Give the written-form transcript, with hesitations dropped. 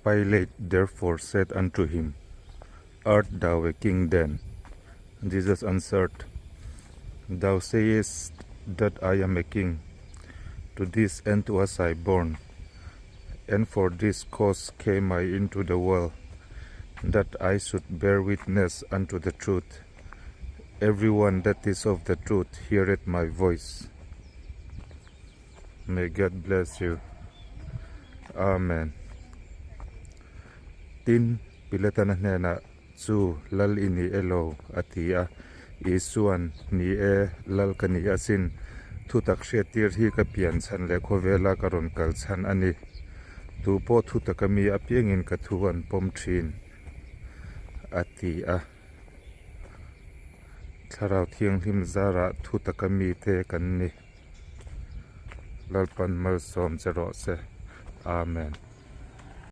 Pilate therefore said unto him, Art thou a king then? Jesus answered, Thou sayest that I am a king. To this end was I born, and for this cause came I into the world, that I should bear witness unto the truth. Every one that is of the truth heareth my voice. May God bless you. Amen. Tin, Pilatana hnenah, Chu lal i ni elo? a ti a. Isuan, Ni e, lal ka ni asin. Thutak hriattir hi ka pian chhan leh khawvela ka rawn kal chhan a ni. Tu pawh thutaka mi apiangin ka thu an pawm thin, a ti a. Thlarau Thianghlim zarah thutaka mite kan ni. Lalpan malsawm che rawh se. Amen.